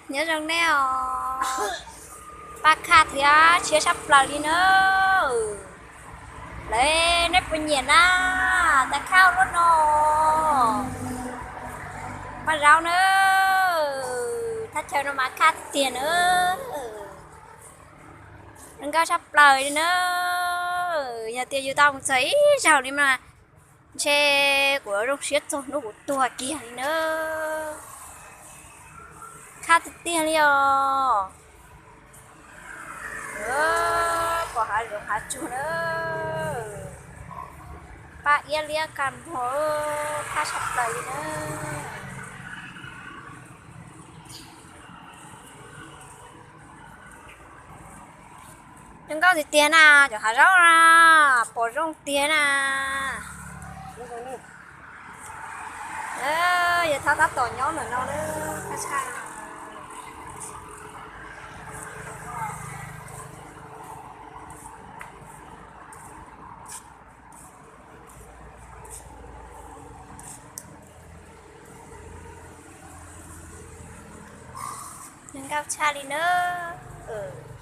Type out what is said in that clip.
Nyob zoo nej os, paj khaj thiab tshiab tshaj plaws li na. Lawv nej puas nyiam na, tas khaj ua luaj no. Paj zaub na, thaj chaw no mas khaj tiag tiag na. Zoo nkauj tshaj plaws li na. Yog tias yus tau mus txog ib zaug li mas ntshe kuv zoo siab txog hnub kuv tuag kiag li na. Khaj tiag tiag li os. Pom hav zoov hav tsuag na. Paj iab liab kag npog, khaj tshaj plaws li na. Zoo nkauj tiag tiag na, cov hav zoov na, pom zoo tiag na. Yog thab tab tom nyob ntawm no na, khaj tshaj. Zoo nkauj tshaj li nawb.